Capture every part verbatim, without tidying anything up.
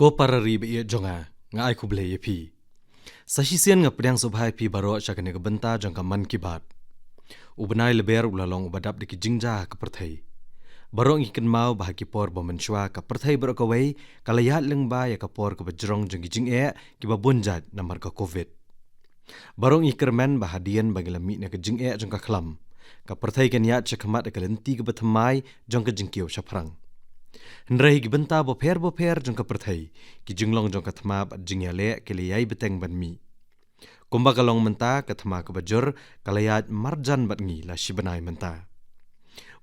Ko para ri ba ïeit jong nga, nga ai khublei ïa phi. Sa shisien nga pdiang sngewbha ïa phi baroh sha kane ka bynta jong ka Mann Ki Baat. U bnai Lber u la long uba dap da ki jingjia ha ka pyrthei. Baroh ngi kynmaw ba ha ki por ba mynshuwa ka pyrthei baroh kawei ka la ïaid lyngba ïa ka por kaba jrong jong ki jingeh kiba bun jait namar ka Covid. Baroh ngi kyrmen ba hadien ba ngi la mih na ka jingeh jong ka khlam, ka pyrthei kan ïaid shakhmat ha ka lynti kaba thymmai jong ka jingkiew shaphrang. Hynrei ha ki bynta bapher bapher jong ka pyrthei, ki jinglong jong ka thma bad jingïaleh ki la ïai bteng ban mih. Kumba ka long mynta, ka thma kaba jur ka la ïaid marjan bad ngi la shi bnai mynta.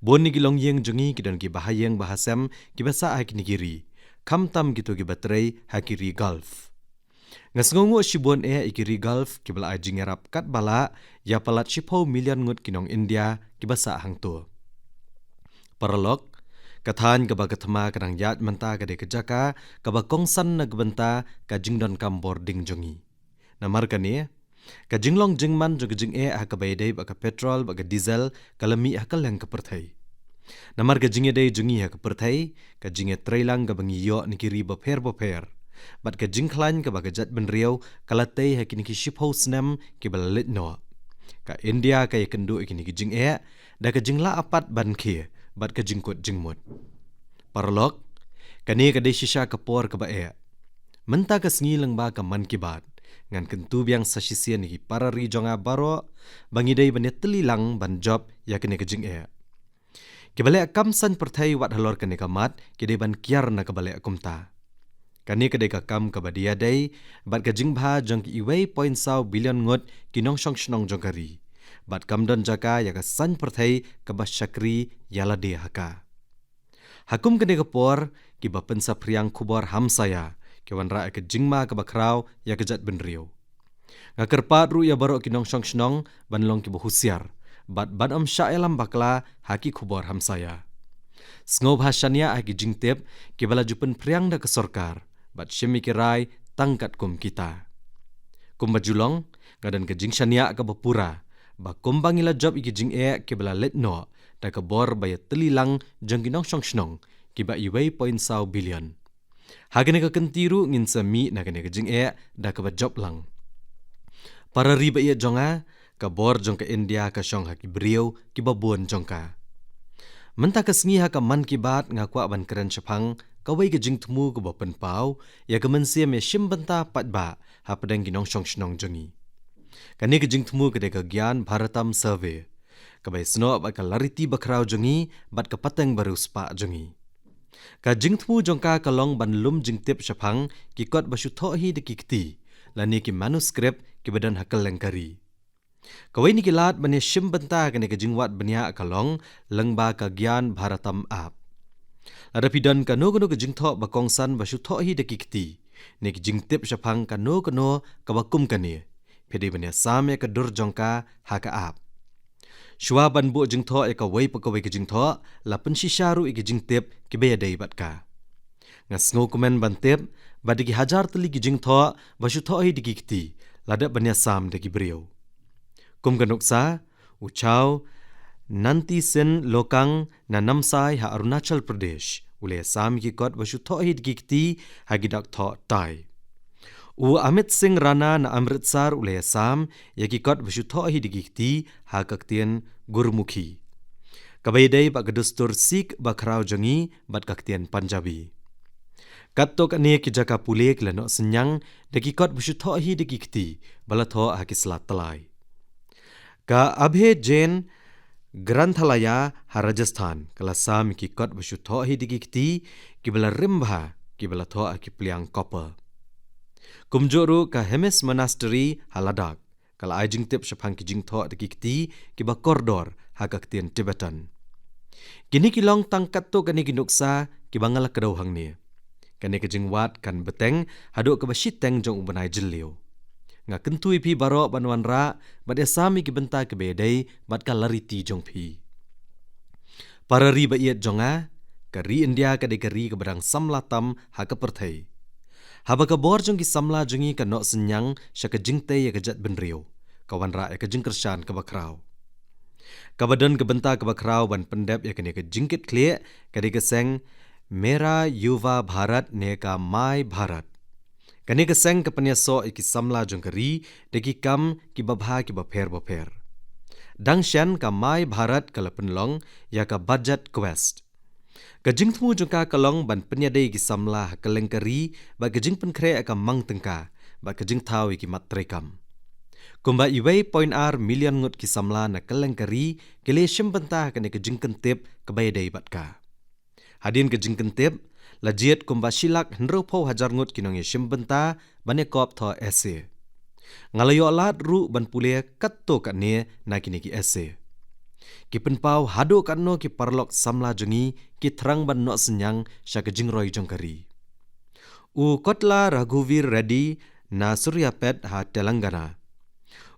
Bun na ki longïing jong ngi ki don ki bahaïing bahasem kiba sah ha kine ki ri, khamtam kito kiba trei ha ki ri Gulf. Nga sngewnguh shibun eh ïa ki ri Gulf kiba la ai jingïarap katba lah ïa palat shiphew million ngut ki nong India kiba sah hangto. Paralok, ka thaiñ kaba ka thma ka dang ïaid mynta ka dei ka jaka kaba kongsan na ka bynta ka jingdonkam bording jong ngi. Namar kane, ka jinglong jingman jong ka jingeh ha kaba ïadei bad ka petrol bad ka diesel ka la mih ha kylleng ka pyrthei. Namar ka jingïadei jong ngi ha ka pyrthei, ka jingïatreilang kaba ngi ïoh na ki ri bapher bapher, bad ka jingkhlaiñ kaba ka jaitbynriew ka la tei ha kine ki shiphew snem kiba la leit noh, ka India ka ïakynduh ïa kine ki jingeh da ka jinglah apat ban khie bad ka jingkut jingmut. Paralok, kane ka dei shisha ka por kaba eh. Mynta ka sngi lyngba ka Mann Ki Baat, ngan kyntu biang sa shisien ïa ki para ri jong nga baroh ba ngi dei ban ïatylli lang ban jop ïa kane ka jingeh. Kiba leh kam saiñ pyrthei wat halor kane ka mat ki dei ban kiar na kaba leh kumta. Kane ka dei ka kam kaba dei ïadei bad ka jingbha jong ki uwei point saw billion ngut ki nongshong shnong jong ka ri, bad kam don jaka ïa ka saiñ pyrthei kaba shakri ïa lade ha ka. Ha kum kane ka por, kiba pynsaphriang khubor hamsaïa ki wanrah ïa ka jingma kaba khraw ïa ka jaitbynriew. Nga kyrpad ruh ïa baroh ki nongshong shnong ban long kiba husiar bad ban ym shah ïalam bakla ha ki khubor hamsaïa. Sngewbha shaniah ha ki jingtip kiba la ju pynphriang da ka sorkar bad shim ïa ki rai tang katkum kita. Kumba ju long, nga don ka jingshaniah kaba pura ba kumba ngi la jop ïa ki jingeh kiba la leit noh da ka bor ba ïatylli lang jong ki nongshong shnong kiba uwei point saw billion, ha kane ka kynti ruh ngin sa mih na kane ka jingeh da kaba jop lang. Para ri ba ïeit jong nga, ka bor jong ka India ka shong ha ki briew kiba bun jong ka. Mynta ka sngi ha ka Mann Ki Baat nga kwah ban kren shaphang kawei ka jingthmu kaba pynpaw ïa ka mynsiem ïashim bynta paidbah hapdeng ki nongshong shnong jong ngi. Kane ka jingthmu ka dei ka Gyan Bharatam Survey, kaba ïasnoh bad ka lariti bakhraw jong ngi bad ka pateng ba riewspah jong ngi. Ka jingthmu jong ka ka long ban lum jingtip shaphang ki kot ba shu thoh hi da ki kti, lane ki manuscript kiba don ha kylleng ka ri. Kawei na ki lad ban ïashim bynta kane ka jingwad bniah ka long lyngba ka Gyan Bharatam app. Lada phi don kano kano ka jingthoh ba kongsan ba shu thoh hi da ki kti, ne ka jingtip shaphang kano kano kaba kum kane, phi dei ban ïasam ïa ka dur jong ka ha ka app. Shuwa ban buh jingthoh ïa kawei pa kawei ka jingthoh, la pynshisha ruh ïa ki jingtip kiba ïadei bad ka. Nga sngewkmen ban tip ba da ki hajar tylli ki jingthoh ba shu thoh hi da ki kti, la dep ban ïasam da ki briew. Kum ka nuksa, u Chaw Nantisin Lokang na Namsai ha Arunachal Pradesh u la ïasam ïa ki kot ba shu thoh hi da ki kti ha ki dak thoh Thai. U Amit Singh Rana na Amritsar u la ïasam ïa ki kot ba shu thoh hi da ki kti ha ka ktien Gurmukhi, kaba ïadei bad ka dustur Sikh bakhraw jong ngi bad ka ktien Punjabi. Katto katne ki jaka pule ki la noh synñiang da ki kot ba shu thoh hi da ki kti ba la thoh ha ki sla tlai. Ka Abhay Jain Granthalaya ha Rajasthan ka la sam ïa ki kot ba shu thoh hi da ki kti kiba la rim bha, kiba la thoh ha ki pliang copper. Kumjuh ruh ka Hemis Monastery ha Ladakh ka la ai jingtip shaphang ki jingthoh da ki kti kiba kordor ha ka ktien Tibetan. Kine ki long tang katto katne ki nuksa kiba nga la kdew hangne. Kane ka jingwad kan bteng haduh kaba shiteng jong u bnai Jylliew. Nga kyntu ïa phi baroh ban wanrah bad ïasam ïa ki bynta kiba ïadei bad ka lariti jong phi. Para ri ba ïeit jong nga, ka ri India ka dei ka ri kaba dang samla tam ha ka pyrthei. Haba ka bor jong ki samla jong ngi ka noh synñiang sha ka jingtei ïa ka jaitbynriew, ka wanrah ïa ka jingkyrshan kaba khraw. Kaba don ka bynta kaba khraw ban pyndep ïa kane ka jingkitkhlieh ka dei ka seng Mera Yuva Bharat ne ka My Bharat. Kane ka seng ka pynïasoh ïa ki samla jong ka ri da ki kam kiba bha kiba pher bapher. Dang shen ka My Bharat ka la pynlong ïa ka Budget Quest. Ka jingthmu jong ka ka long ban pynïadei ïa ki samla ha kylleng ka ri bad ka jingpynkhreh ïa ka mang tyngka bad ka jingthaw ïa ki mat treikam. Kumba uwei point ar million ngut ki samla na kylleng ka ri ki la shim bynta ha kane ka jingkyntip kaba ïadei bad ka. Hadien ka jingkyntip, la jied kumba shi lak hynriewphew hajar ngut ki nongïashim bynta ban ïakop thoh essay. Nga la ïoh lad ruh ban pule katto katne na kine ki essay. Ki pynpaw haduh katno ki paralok samla jong ngi ki thrang ban noh synñiang sha ka jingroi jong ka ri. U Kotla Raghuveer Reddy na Suryapet ha Telangana,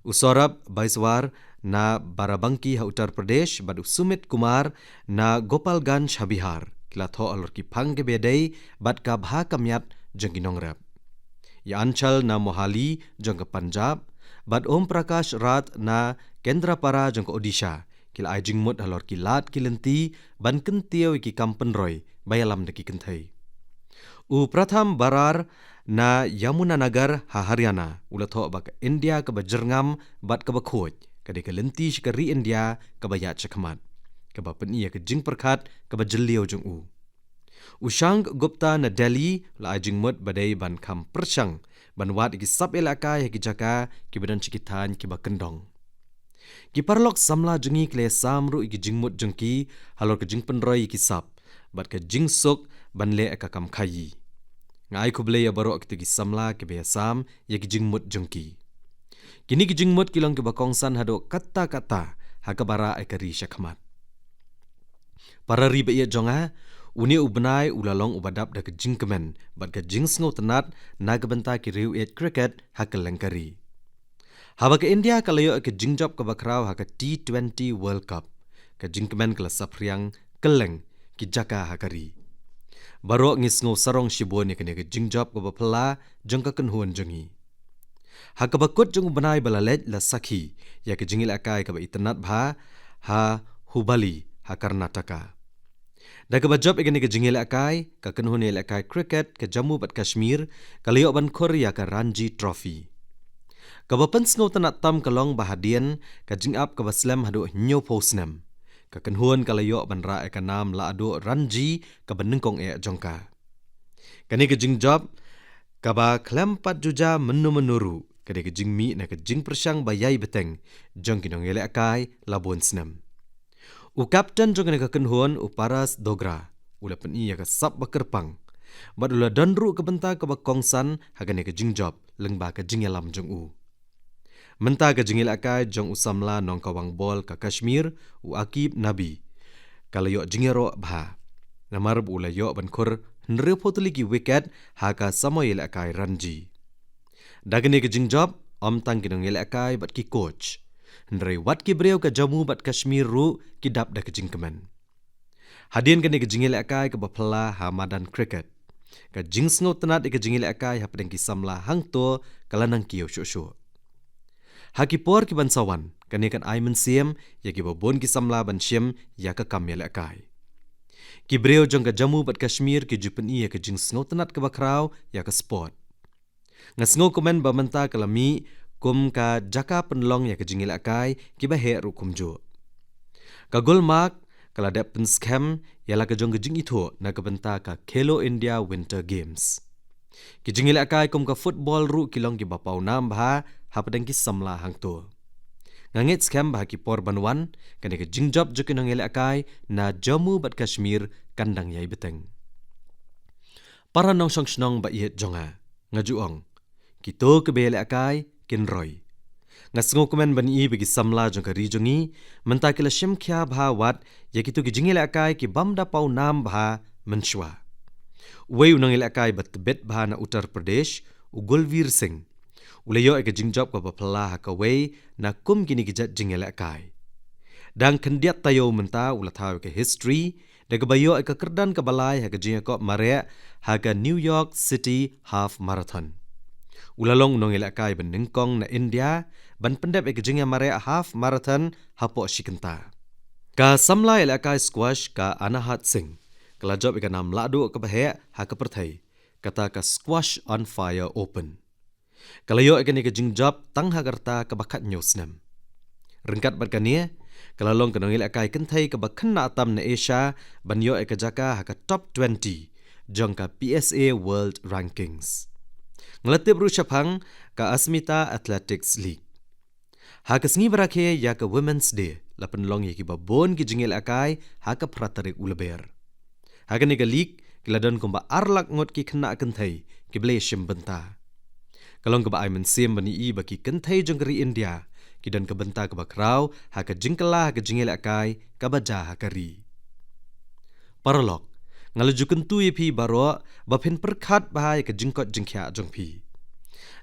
u Saurabh Baiswar na Barabanki ha Uttar Pradesh bad u Sumit Kumar na Gopalganj ha Bihar ki la thoh halor ki phang kiba ïadei bad ka bha ka miat jong ki nongrep. Ïa Anchal na Mohali jong ka Punjab bad Om Prakash Rath na Kendrapara jong ka Odisha ki la ai jingmut halor ki lad ki lynti ban kyntiew ïa ki kam pynroi ba ïalam da ki kynthei. U Pratham Barar na Yamunanagar ha Haryana u la thoh ba ka India kaba jyrngam bad kaba khuid ka dei ka lynti sha ka ri India kaba ïaid shakhmat, kaba pyni ïa ka jingpyrkhat kaba jylliew jong u. U Shank Gupta na Delhi u la ai jingmut ba dei ban kham pyrshang ban wad ïa ki sap ïalehkai ha ki jaka kiba don sha ki thaiñ kiba kyndong. Ki paralok samla jong ngi ki la ïasam ruh ïa ki jingmut jong ki halor ka jingpynroi ïa ki sap bad ka jingsuk ban leh ïa ka kam khaïi. Nga ai khublei ïa baroh kito ki samla kiba ïasam ïa ki jingmut jong ki. Kine ki jingmut ki long kiba kongsan haduh katta katta ha kaba rah ïa ka ri shakhmat. Para ri ba ïeit jong nga, une u bnai u la long uba dap da ka jingkmen bad ka jingsngewtynnat na ka bynta ki riew ïeit cricket ha kylleng ka ri. Haba ka India ka la ïoh ïa ka jingjop kaba khraw ha ka T twenty World Cup, ka jingkmen ka la saphriang kylleng ki jaka ha ka ri. Baroh ngi sngew sarong shibun ïa kane ka jingjop kaba phylla jong ka kynhun jong ngi. Ha kaba kut jong u bnai ba la leit la sakhi ïa ka jingïalehkai kaba itynnat bha ha Hubballi ha Karnataka. Da kaba jop ïa kane ka jingïalehkai, ka kynhun ïalehkai cricket ka Jammu bad Kashmir ka la ïoh ban khur ïa ka Ranji Trophy. Kaba pynsngewtynnat tam ka long ba hadien ka jingap kaba slem haduh hynñiewphew snem, ka kynhun ka la ïoh ban rah ïa ka nam la haduh Ranji kaba nyngkong eh jong ka. Kane ka jingjop kaba khlem pat juja mynno mynno ruh ka dei ka jingmih na ka jingpyrshang ba ïai bteng jong ki nongïalehkai la bun snem. U kapten jong kane ka kynhun u Paras Dogra u la pyni ïa ka sap ba kyrpang bad u la don ruh ka bynta kaba kongsan ha kane ka jingjop lyngba ka jingïalam jong u. Mynta ka jingïalehkai jong u samla nongkawang bol ka Kashmir u Aqib Nabi ka la ïoh jingïaroh bha namar ba u la ïoh ban khur hynriewphew tylli ki wicket ha ka samoi ïalehkai Ranji. Da kane ka jingjop, ym tang ki nongïalehkai bad ki coach, hynrei wat ki briew ka Jammu bad Kashmir ruh ki dap da ka jingkmen. Hadien kane ka jingïalehkai kaba phylla ha madan cricket, ka jingsngewtynnat ïa ka jingïalehkai hapdeng ki samla hangto ka la nang kiew shuh shuh. Ha ki por kiban sa wan, kane kan ai mynsiem ïa kiba bun ki samla ban shim ïa ka kam ïalehkai. Ki briew jong ka Jammu bad Kashmir ki ju pyni ïa ka jingsngewtynnat kaba khraw ïa ka sport. Nga sngewkmen ba mynta ka la mih kum ka jaka pynlong ïa ka jingïalehkai kiba heh ruh kumjuh. Ka Gulmarg ka la dep pynskhem ïa la ka jong ka jingithuh na ka bynta ka Khelo India Winter Games. Ki jingïalehkai kum ka football ruh ki long kiba paw nam bha hapdeng ki samla hangto. Nga ngeit skhem ba ha ki por ban wan, kane ka jingjop jong ki nongïalehkai na Jammu bad Kashmir kan dang ïai bteng. Para nongshong shnong ba ïeit jong nga, nga ju ong, kito kiba ïalehkai kin roi. Nga sngewkmen ban i ba ki samla jong ka ri jong ngi mynta ki la shim khia bha wat ïa kito ki jingïalehkai ki bym da paw nam bha mynshuwa. Uwei u nongïalehkai ba tbit bha na Uttar Pradesh, u Gulveer Singh, u la ïoh ïa ka jingjop kaba phylla ha kawei na kum kine ki jait jingïalehkai. Dang khyndiat taïew mynta u la thaw ïa ka history da kaba ïoh ïa ka kyrdan kaba lai ha ka jingïakop mareh ha ka New York City Half Marathon. U la long u nongïalehkai ba nyngkong na India ban pyndep ïa ka jingïamareh Half Marathon hapoh shi kynta. Ka samla ïalehkai squash ka Anahat Singh ka la jop ïa ka nam lahduh kaba heh ha ka pyrthei, kata ka Squash on Fire Open. Ka la ïoh ïa kane ka jingjop tang ha ka rta kaba khathynñiew snem. Ryngkat bad kane, ka la long ka nongïalehkai kynthei kaba khynnah tam na Asia ban ïoh ïa ka jaka ha ka top twenty jong ka P S A World Rankings. Nga la tip ruh shaphang ka Asmita Athletics League. Ha ka sngi ba rakhe ïa ka Women's Day, la pynlong ïa kiba bun ki jingïalehkai ha ka phra tarik u Lber. Ha kane ka league, ki la don kumba ar lak ngut ki khynnah kynthei kiba la ïashim bynta. Ka long kaba ai mynsiem ban ïohi ba ki kynthei jong ka ri India ki don ka bynta kaba khraw ha ka jingkylla ha ka jingïalehkai kaba jia ha ka ri. Paralok, nga la ju kyntu ïa phi baroh ba phin pyrkhat bha ïa ka jingkoit jingkhiah jong phi.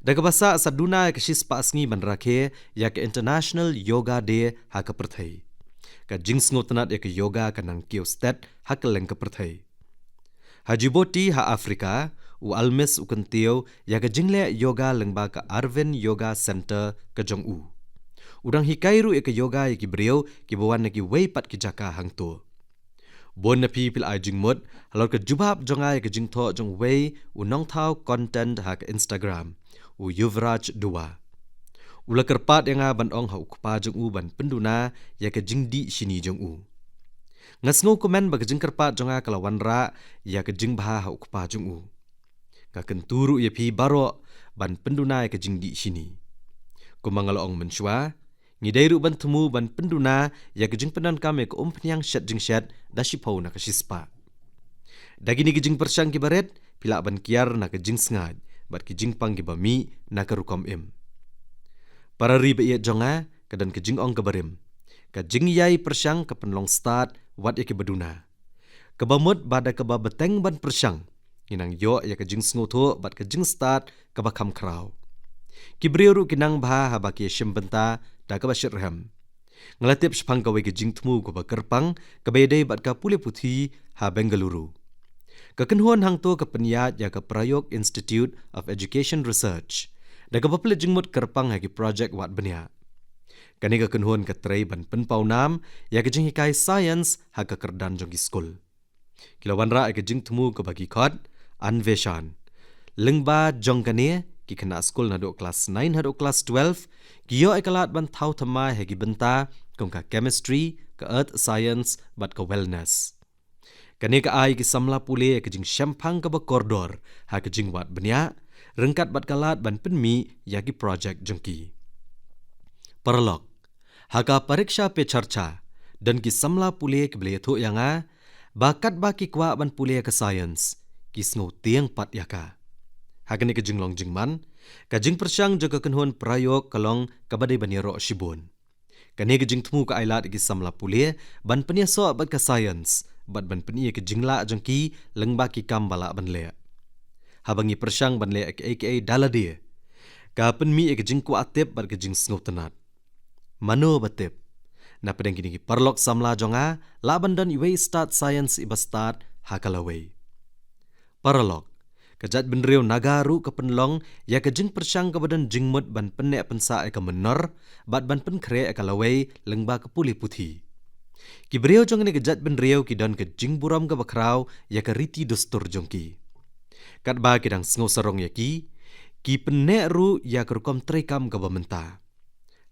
Da kaba sah sa duna ïa ka shispah sngi ban rakhe ïa ka International Yoga Day ha ka pyrthei. Ka jingsngewtynnat ïa ka yoga ka nang kiew stet ha kylleng ka pyrthei. Ha Djibouti ha Africa, u Almis u kyntiew ïa ka jingleh yoga lyngba ka Arvind Yoga Center ka jong u. U dang hikai ruh ïa ka yoga ïa ki briew kiba wan na kiwei pat ki jaka hangto. Bun na phi phi la ai jingmut halor ka jubab jong nga ïa ka jingthoh jong uwei u nongthaw content ha ka Instagram, u Yuvraj Dua. U la kyrpad ïa nga ban ong ha u kpa jong u ban pynduna ïa ka jingdih shini jong u. Nga sngew kumne ba ka jingkyrpad jong nga ka la wanrah ïa ka jingbha ha u kpa jong u. Nga kyntu ruh ïa phi baroh ban pynduna ïa ka jingdih shini. Kumba nga la ong mynshuwa, ngi dei ruh ban thmu ban pynduna ïa ka jingpyndonkam ïa ka umphniang shet jingshet da shiphew na ka shispah. Da kine ki jingpyrshang kiba rit, phi lah ban kiar na ka jingsngaid bad ki jingpang kiba mih na ka rukom im. Para ri ba ïeit jong nga, ka don ka jingong kaba rim. Ka jingïai pyrshang ka pynlong stad wat ïa kiba duna. Kaba mut ba da kaba bteng ban pyrshang, ngi nang ïoh ïa ka jingsngewthuh bad ka jingstad kaba kham khraw. Ki briew ruh ki nang bha haba ki ïashim bynta da kaba shitrhem. Nga la tip shaphang kawei ka jingthmu kaba kyrpang kaba ïadei bad ka pule puthi ha Bengaluru. Ka kynhun hangto ka pynïaid ïa ka Prayog Institute of Education Research da kaba pynleit jingmut kyrpang ha ki projek wad bniah. Kane ka kynhun ka trei ban pynpaw nam ïa ka jinghikai science ha ka kyrdan jong ki skul. Ki la wanrah ïa ka jingthmu kaba ki khot Anveshan. Lyngba jong kane, ki khynnah skul naduh klas nine haduh klas twelve ki ïoh ïa ka lad ban thaw thymmai ha ki bynta kum ka chemistry, ka earth science bad ka wellness. Kane ka ai ki samla pule ïa ka jingshemphang kaba kordor ha ka jingwad bniah, ryngkat bad ka lad ban pynmih ïa ki projek jong ki. Paralok, ha ka Pariksha Pe Charcha, don ki samla pule kiba la ïathuh ïa nga ba katba ki kwah ban pule ïa ka science, ki sngew tieng pat ïa ka. Ha kane ka jinglong jingman, ka jingpyrshang jong ka kynhun Prayog ka long kaba dei ban ïaroh shibun. Kane ka jingthmu ka ai lad ïa ki samla pule ban pynïasoh bad ka science bad ban pyni ïa ka jinglah jong ki lyngba ki kam ba lah ban leh. Haba ngi pyrshang ban leh ïa kiei kiei da lade, ka pynmih ïa ka jingkwah tip bad ka jingsngewtynnat. Mano ba tip, na pdeng kine ki paralok samla jong nga lah ban don iwei i stad science iba stad ha ka lawei. Paralok, ka jaitbynriew Naga ruh ka pynlong ïa ka jingpyrshang kaba don jingmut ban pynneh pynsah ïa ka mynnor bad ban pynkhreh ïa ka lawei lyngba ka pule puthi. Ki briew jong kane ka jaitbynriew ki don ka jingburom kaba khraw ïa ka riti dustur jong ki. Katba ki dang sngewsarong ïa ki, ki pynneh ruh ïa ka rukom treikam kaba mynta.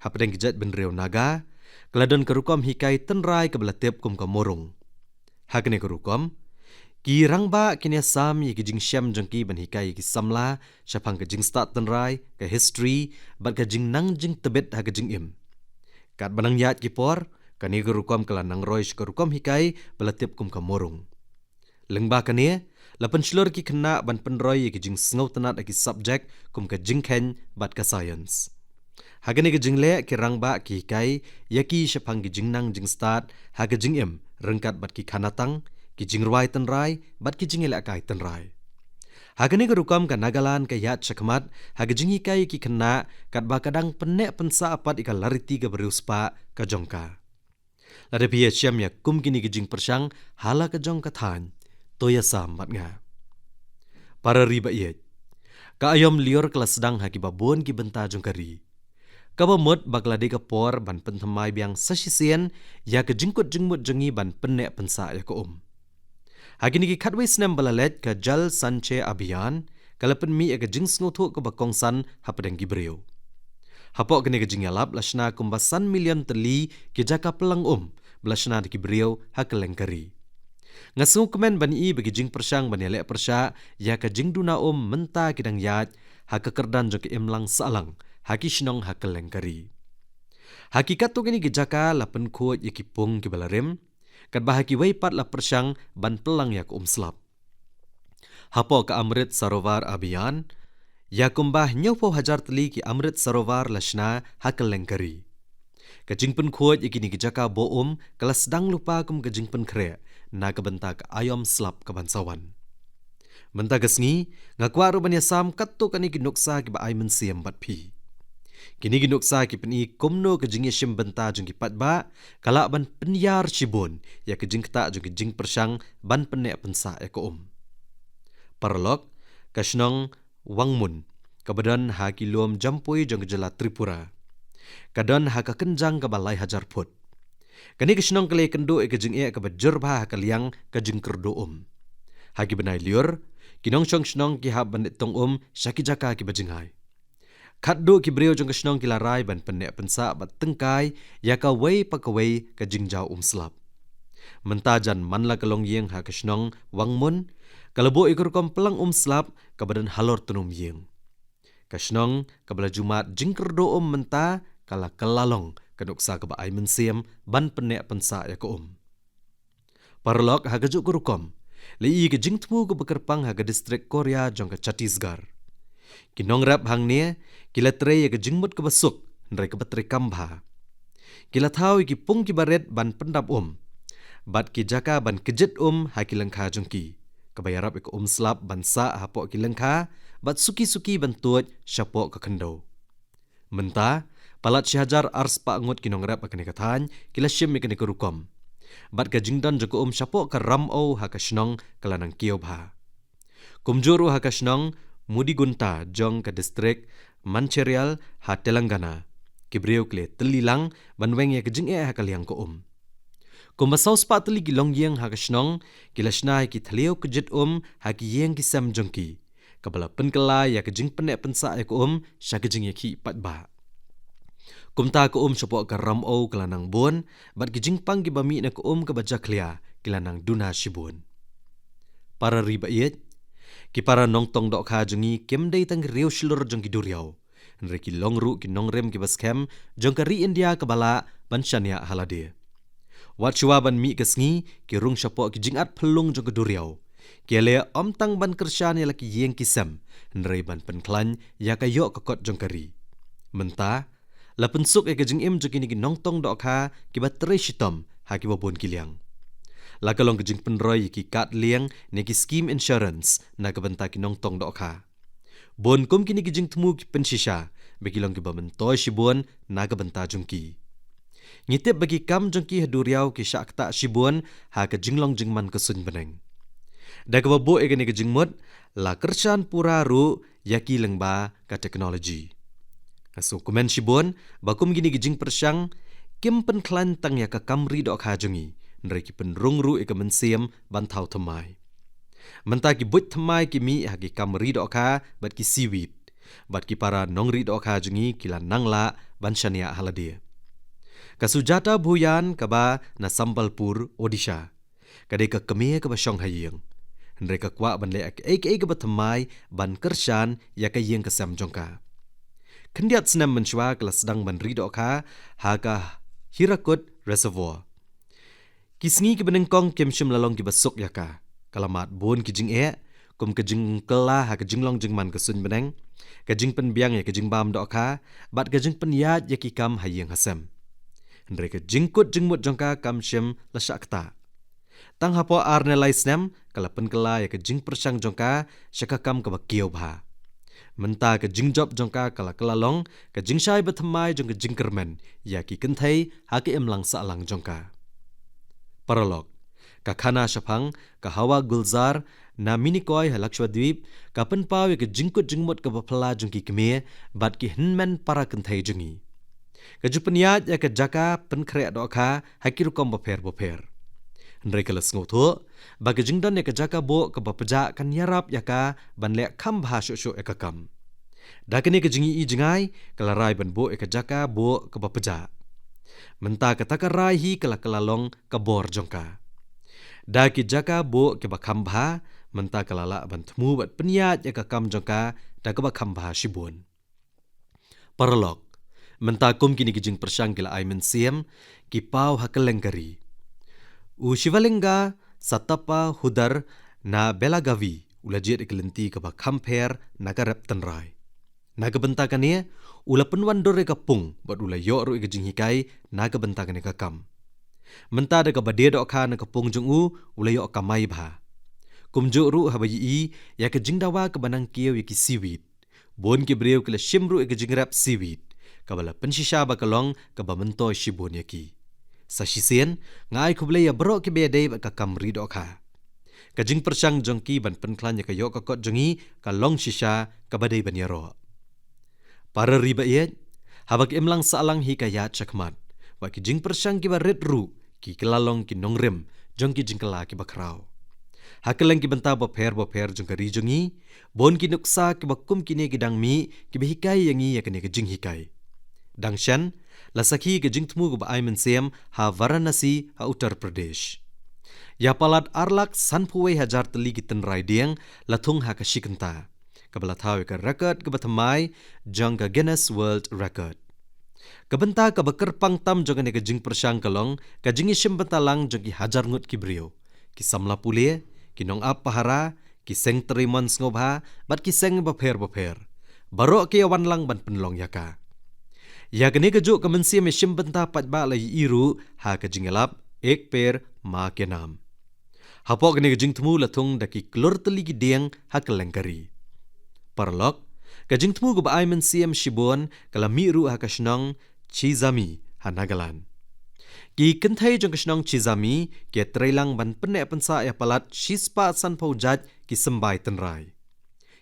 Hapdeng ka jaitbynriew Naga, ka la don ka rukom hikai tynrai kaba la tip kum ka murung. Ha kane ka rukom, ki rangbah kin ïasam ïa ki jingshem jong ki ban hikai ïa ki samla shaphang ka jingstad tynrai, ka history bad ka jingnang jingtbit ha ka jingim. Katba nang ïaid ki por, kane ka rukom ka la nang roi sha ka rukom hikai ba la tip kum ka murung. Lyngba kane, la pynshlur ki khynnah ban pynroi ïa ki jingsngewtynnat ha ki subject kum ka jingkheiñ bad ka science. Ha kane ka jingleh, ki rangbah ki hikai ïa ki shaphang ki jingnang jingstad ha ka jingim ryngkat bad ki khanatang, ki jingrwai tynrai bad ki jingïalehkai tynrai. Ha kane ka rukom, ka Nagaland ka ïaid shakhmat ha ka jinghikai ïa ki khynnah katba ka dang pynneh pynsah pat ïa ka lariti kaba riewspah ka jong ka. Lada phi ïashem ïa kum kine ki jingpyrshang ha la ka jong ka thaiñ, to ïasam bad nga. Para ri ba ïeit, ka aïom lyiur ka la sdang ha kiba bun ki bynta jong ka ri. Kaba mut ba ka la dei ka por ban pynthymmai biang sa shisien ïa ka jingkut jingmut jong ngi ban pynneh pynsah ïa ka um. Ha kine ki khatwei snem ba la leit, ka Jal Sanchay Abhiyan ka la pynmih ïa ka jingsngewthuh kaba kongsan hapdeng ki briew. Hapoh kane ka jingïalap la shna kumba san million tylli ki jaka pynlang um ba la shna da ki briew ha kylleng ka ri. Nga sngewkmen ban ïohi ba ki jingpyrshang ban ïaleh pyrshah ïa ka jingduna um mynta ki dang ïaid ha ka kyrdan jong ka imlang sahlang ha ki shnong ha kylleng ka ri. Ha ki katto katne ki jaka la pynkhuid ïa ki pung kiba la rim, katba ha kiwei pat la pyrshang ban pynlang ïa ka um slap. Hapoh ka Amrit Sarovar Abhiyan, ïa kumba hynñiewphew hajar tylli ki Amrit Sarovar la shna ha kylleng ka ri. Ka jingpynkhuid ïa kine ki jaka buh um ka la sdang lypa kum ka jingpynkhreh na ka bynta ka aïom slap kaban sa wan. Mynta ka sngi, nga kwah ruh ban ïasam katto katne ki nuksa kiba ai mynsiem bad phi. Kine ki nuksa ki pyni kumno ka jingïashim bynta jong ki paidbah ka lah ban pynïar shibun ïa ka jingktah jong ka jingpyrshang ban pynneh pynsah ïa ka um. Paralok, ka shnong Wangmun, kaba don ha ki lum Jampui jong ka jylla Tripura, ka don ha ka kynjang kaba lai hajar phut. Kane ka shnong ka la ïakynduh ïa ka jingeh kaba jur bha ha ka liang ka jingkyrduh um. Ha ki bnai lyiur, ki nongshong shnong ki hap ban leit tong um sha ki jaka kiba jngai. Khatduh ki briew jong ka shnong ki la rai ban pynneh pynsah bad tyngkai ïa kawei pa kawei ka jingjaw um slap. Mynta jan man la ka longïing ha ka shnong Wangmun ka la buh ïa ka rukom pynlang um slap kaba don halor tnum ïing. Ka shnong kaba la ju mad jingkyrduh um mynta ka la kylla long ka nuksa kaba ai mynsiem ban pynneh pynsah ïa ka um. Paralok, ha kajuh ka rukom, la ïohi ka jingthmu kaba kyrpang ha ka distrik Koria jong ka Chhattisgarh. Ki nongrep hangne ki la trei ïa ka jingmut kaba suk, hynrei kaba treikam bha. Ki la thaw ïa ki pung kiba rit ban pyndap um bad ki jaka ban kjit um ha ki lyngkha jong ki, kaba ïarap ïa ka um slap ban sah hapoh ki lyngkha bad suki suki ban tuid shapoh ka khyndew. Mynta, palat shi hajar arspah ngut ki nongrep ha kane ka thaiñ ki la shim ïa kane ka rukom, bad ka jingdon jong ka um shapoh ka Ram Au ha ka shnong ka la nang kiew bha. Kumjuh ruh ha ka shnong Mudigunta jong ka distrik Mancherial ha Telangana, ki briew ki la tylli lang ban weng ïa ka jingeh ha ka liang ka um. Kumba saw spah tylli ki longïing ha ka shnong ki la shna ïa ki thliew kjit um ha ki ïing ki sem jong ki, kaba la pynkylla ïa ka jingpynneh pynsah ïa ka um sha ka jingïakhih paidbah. Kumta ka um shapoh ka Ram Au ka la nang bun, bad ki jingpang kiba mih na ka um kaba jakhlia ki la nang duna shibun. Para ri ba ïeit, ki para nongtong dohkha jong ngi kim dei tang ki riew shlur jong ki duriaw, hynrei ki long ruh ki nongrim kiba skhem jong ka ri India kaba lah ban shaniah ha lade. Wat shuwa ban mih ka sngi, ki rung shapoh ki jingat phyllung jong ka duriaw. Ki ïaleh ym tang ban kyrshan ïa la ki ïing ki sem, hynrei ban pynkhlaiñ ïa ka ïoh ka kot jong ka ri. Mynta, la pynsuk ïa ka jingim jong kine ki nongtong dohkha kiba trei shitom ha kiba bun ki liang. La ka long ka jingpynroi ïa ki kad lieng ne ki scheme insurance na ka bynta ki nongtong dohkha. Bun kum kine ki jingthmu ki pynshisha ba ki long kiba myntoi shibun na ka bynta jong ki. Ngi tip ba ki kam jong ki ha duriaw ki shah ktah shibun ha ka jinglong jingman ka suiñ bneng. Da kaba buh ïa kane ka jingmut, la kyrshan pura ruh ïa ki lyngba ka technology. Nga sngewkmen shibun ba kum kine ki jingpyrshang kim pynkhlaiñ tang ïa ka kam ri dohkha jong ngi, hynrei ki pynrung ruh ïa ka mynsiem ban thaw thymmai. Mynta ki buit thymmai ki mih ha ki kam ri dohkha bad ki seaweed, bad ki para nongri dohkha jong ngi ki la nang lah ban shaniah ha lade. Ka Sujata Bhuyan kaba na Sambalpur, Odisha, ka dei ka kmie kaba shong ha ïing, hynrei ka kwah ban leh kaei kaei kaba thymmai ban kyrshan ïa ka ïing ka sem jong ka. Khyndiat snem mynshuwa ka la sdang ban ri dohkha ha ka Hirakud Reservoir. Ki sngi kiba nyngkong kim shym la long kiba suk ïa ka. Ka la mad bun ki jingeh, kum ka jingkylla ha ka jinglong jingman ka suiñ bneng, ka jingpynbiang ïa ka jingbam dohkha, bad ka jingpynïaid ïa ki kam ha ïing ha sem. Hynrei ka jingkut jingmut jong ka kam shym la shah ktah. Tang hapoh ar ne lai snem, ka la pynkylla ïa ka jingpyrshang jong ka sha ka kam kaba kiew bha. Mynta ka jingjop jong ka ka la kylla long ka jingshai ba thymmai jong ka jingkyrmen ïa ki kynthei ha ka imlang sahlang jong ka. Paralok, ka khana shaphang ka Hawa Gulzar na Minikoi ha Lakshadweep ka pynpaw ïa ka jingkut jingmut kaba phylla jong ki kmie bad ki hynmen para kynthei jong ngi. Ka ju pynïaid ïa ka jaka pynkhreh dohkha ha ki rukom bapher bapher. Hynrei ka la sngewthuh ba ka jingdon ïa ka jaka buh kaba pjah kan ïarap ïa ka ban leh kham bha shuh shuh ïa ka kam. Da kane ka jingïohi jngai, ka la rai ban buh ïa ka jaka buh kaba pjah. Mynta kata ka rai hi ka la kylla long ka bor jong ka. Da ki jaka buh kiba kham bha, mynta ka la lah ban thmu bad pynïaid ïa ka kam jong ka da kaba kham bha shibun. Paralok, mynta kum kine ki jingpyrshang ki la ai mynsiem, ki paw ha kylleng ka ri. U Shivalingga Sattappa Hudhar na Belagavi u la jied ïa ka lynti kaba kham pher na ka rep tynrai. Na ka bynta kane, u la pynwandur ïa ka pung bad u la ïoh ruh ïa ka jinghikai na ka bynta kane ka kam. Mynta da kaba die dohkha na ka pung jong u, u la ïoh kamai bha. Kumjuh ruh haba ïohi ïa ka jingdawa kaba nang kiew ïa ki seaweed. Bun ki briew ki la shim ruh ïa ka jingrep seaweed, kaba la pynshisha ba ka long kaba myntoi shibun ïa ki. Sa shisien, nga ai khublei ïa baroh kiba ïadei bad ka kam ri dohkha. Ka jingpyrshang jong ki ban pynkhlaiñ ïa ka ïoh ka kot jong ngi ka long shisha kaba dei ban ïaroh. Para ri ba ïeit, haba ka imlang sahlang hi ka ïaid shakhmat, wat ki jingpyrshang kiba rit ruh ki kylla long ki nongrim jong ki jingkylla kiba khraw. Ha kylleng ki bynta bapher bapher jong ka ri jong ngi, bun ki nuksa kiba kum kine ki dang mih kiba hikai ïa ngi ïa kane ka jinghikai. Dang shen, la sakhi ka jingthmu kaba ai mynsiem ha Varanasi ha Uttar Pradesh. Ïa palat ar lak sanphew wei hajar tylli ki tynrai dieng la thung ha ka shi kynta, kaba la thaw ïa ka record kaba thymmai jong ka Guinness World Record. Ka bynta kaba kyrpang tam jong kane ka jingpyrshang ka long ka jingïashim bynta lang jong ki hajar ngut ki briew, ki samla pule, ki nongap pahara, ki seng trei mon sngewbha bad ki seng bapher bapher. Baroh ki ïawan lang ban pynlong ïa ka. Ïa kane kajuh ka mynsiem ïashim bynta paidbah la ïohi ruh ha ka jingïalap Ek Ped Maa Ke Naam. Hapoh kane ka jingthmu la thung da ki klur tylli ki dieng ha kylleng ka ri. Paralok, ka jingthmu kaba ai mynsiem shibun ka la mih ruh ha ka shnong Chizami ha Nagaland. Ki kynthei jong ka shnong Chizami ki ïatrei lang ban pynneh pynsah ïa palat shispah sanphew jait ki symbai tynrai.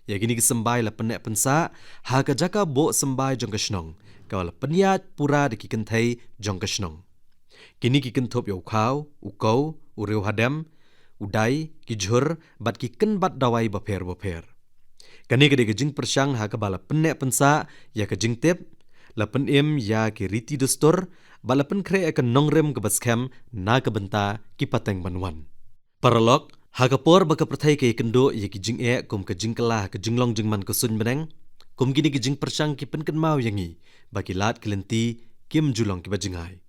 Ïa kine ki symbai la pynneh pynsah ha ka jaka buh symbai jong ka shnong, kaba la pynïaid pura da ki kynthei jong ka shnong. Kine ki kynthup ïa u khaw, u kew, u riew hadem, u dai, ki jhur bad ki kynbat dawai bapher bapher. Kane ka dei ka jingpyrshang ha kaba la pynneh pynsah ïa ka jingtip, la pynim ïa ki riti dustur bad la pynkhreh ïa ka nongrim kaba skhem na ka bynta ki pateng ban wan. Paralok, ha ka por ba ka pyrthei ka ïakynduh ïa ki jingeh kum ka jingkylla ha ka jinglong jingman ka suiñ bneng, kum kine ki jingpyrshang ki pynkynmaw ïa ngi ba ki lad ki lynti kim ju long kiba jngai.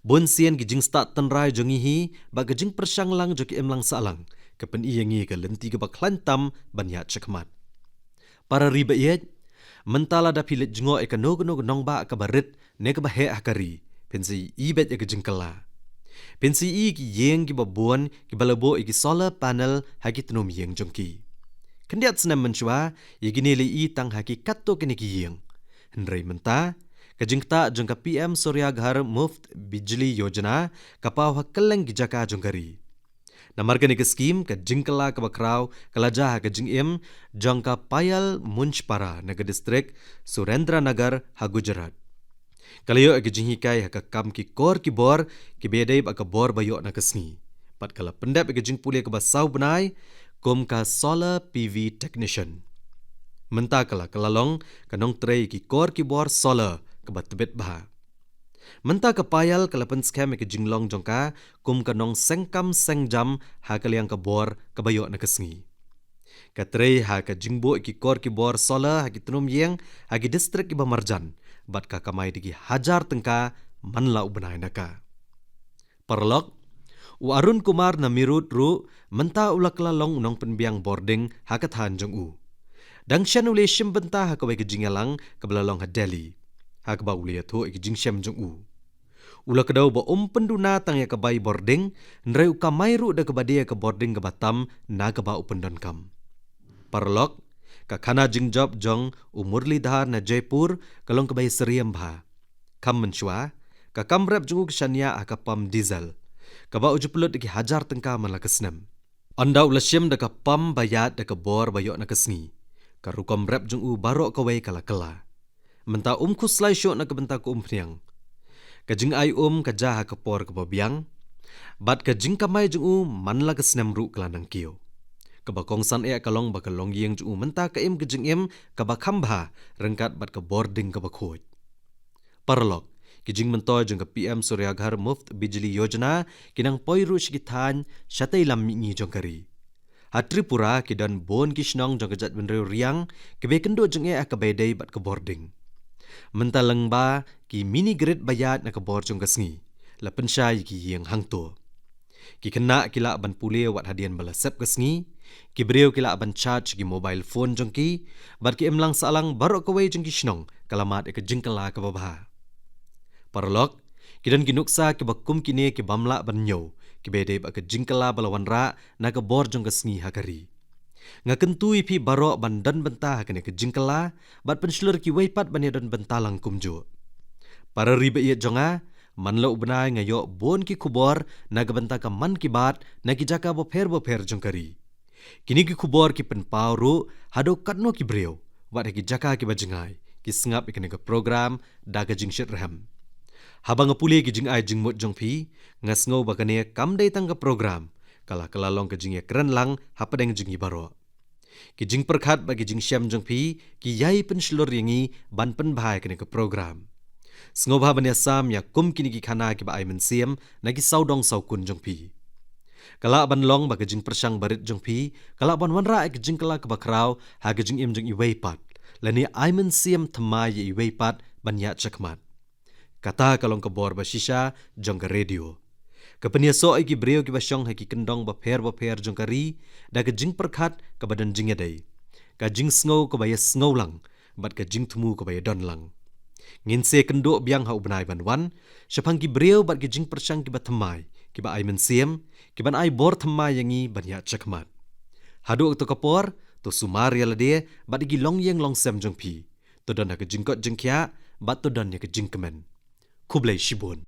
Bun sien ki jingstad tynrai jong ngi hi bad ka jingpyrshang lang jong ka imlang sahlang ka pyni ïa ngi ka lynti kaba khlaiñ tam ban ïaid shakhmat. Para ri ba ïeit, mynta lada phi leit jngoh ïa kano kano ka nongbah kaba rit ne kaba heh ha ka ri, phin sa ïohi beit ïa ka jingkylla. Phin sa ïohi ki ïing kiba bun kiba la buh ïa ki solar panel ha ki tnum ïing jong ki. Khyndiat snem mynshuwa, ïa kine la ïohi tang ha ki katto katne ki ïing. Hynrei mynta, ka jingktah jong ka P M Surya Ghar Muft Bijli Yojana ka paw ha kylleng ki jaka jong ka ri. Namar kane ka skhim, ka jingkylla kaba khraw ka la jia ha ka jingim jong ka Payal Munshpara na ka distrik Surendranagar ha Gujarat. Ka la ïoh ïa ka jinghikai ha ka kam ki kor ki bor kiba ïadei bad ka bor ba ïoh na ka sngi. Bad ka la pyndep ïa ka jingpule kaba saw bnai kum ka solar P V technician. Mynta ka la, ka la long ka nongtrei ïa ki kor ki bor solar kaba tbit bha. Mynta ka Payal ka la pynskhem ïa ka jinglong jong ka kum ka nongseng kam seng jam ha ka liang ka bor kaba ïoh na ka sngi. Ka trei ha ka jingbuh ïa ki kor ki bor solar ha ki tnum ïing ha ki distrik kiba marjan, bad ka kamai da ki hajar tyngka man la u bnai na ka. Paralok, u Arun Kumar na Meerut ruh mynta u la kylla long u nongpynbiang bording ha ka thaiñ jong u. Dang shen u la ïashim bynta ha kawei ka jingïalang kaba la long ha Delhi, ha kaba u la ïathuh ïa ka jingshem jong u. U la kdew ba um pynduna tang ïa ka bai bording, hynrei u kamai ruh da kaba die ïa ka bording kaba tam na kaba u pyndonkam. Paralok, ka khana jingjop jong u Murlidhar na Jaipur ka long kaba ïasyriem bha. Kham mynshuwa, ka kam rep jong u ka shaniah ha ka pump diesel, kaba u ju pynlut da ki hajar tyngka man la ka snem. Ynda u la shim da ka pump ba ïaid da ka bor ba ïoh na ka sngi, ka rukom rep jong u baroh kawei ka la kylla. Mynta um khuslai shuh na ka bynta ka umphniang. Ka jingai um ka jia ha ka por kaba biang. Bad ka jingkamai jong u man la ka snem ruh ka la nang kiew. Kaba kongsan eh ka long ba ka longïing jong u mynta ka im ka jingim kaba kham bha ryngkat bad ka bording kaba khuid. Paralok, ki jingmyntoi jong ka P M Surya Ghar Muft Bijli Yojana ki nang poi ruh sha ki thaiñ shatei lam mihngi jong ka ri. Ha Tripura ki don bun ki shnong jong ka jaitbynriew Riang kiba ïakynduh jingeh ha kaba ïadei bad ka bording. Mynta lyngba ki mini grid ba ïaid na ka bor jong ka sngi la pynshai ïa ki ïing hangto. Ki khynnah ki lah ban pule wat hadien ba la sep ka sngi. Ki briew ki lah ban charge ki mobile phone jong ki. Bad ki imlang sahlang baroh kawei jong ki shnong ka la mad ïa ka jingkylla kaba bha. Paralok, ki don ki nuksa kiba kum kine ki bym lah ban ñiew kiba ïadei bad ka jingkylla ba la wanrah na ka bor jong ka sngi ha ka ri. Nga kyntu ïa phi baroh ban don bynta ha kane ka jingkylla bad pynshlur kiwei pat ban ïadon bynta lang kumjuh. Para ri ba ïeit jong nga, man la u bnai nga ïoh bun ki khubor na ka bynta ka Mann Ki Baat na ki jaka bapher bapher jong ka ri. Kine ki khubor ki pynpaw ruh haduh katno ki briew wat ha ki jaka kiba jngai ki sngap ïa kane ka program da ka jingshitrhem. Haba nga pule ki jingai jingmut jong phi, nga sngew ba kane kam dei tang ka program, ka la ka la long ka jingïakren lang hapdeng jong ngi baroh. Ki jingpyrkhat bad ki jingshem jong phi ki ïai pynshlur ïa ngi ban pynbha ïa kane ka program. Sngewbha ban ïasam ïa kum kine ki khana kiba ai mynsiem na ki sawdong sawkun jong phi. Ka lah ban long ba ka jingpyrshang barit jong phi ka lah ban wanrah ïa ka jingkylla kaba khraw ha ka jingim jong iwei pat, lane ai mynsiem thymmai ïa iwei pat ban ïaid shakhmat. Kata ka long ka bor ba shisha jong ka radio. Ka pynïasoh ïa ki briew kiba shong ha ki kyndong bapher bapher jong ka ri da ka jingpyrkhat kaba don jingïadei, ka jingsngew kaba ïasngew lang bad ka jingthmu kaba ïadon lang. Ngin sa ïakynduh biang ha u bnai ban wan shaphang ki briew bad ki jingpyrshang kiba thymmai, kiba ai mynsiem, kiban ai bor thymmai ïa ngi ban ïaid shakhmat. Haduh kato ka por, to sumar ïa lade bad ïa ki longïing longsem jong phi. To don ha ka jingkoit jingkhiah bad to don ïa ka jingkmen. Khublei shibun.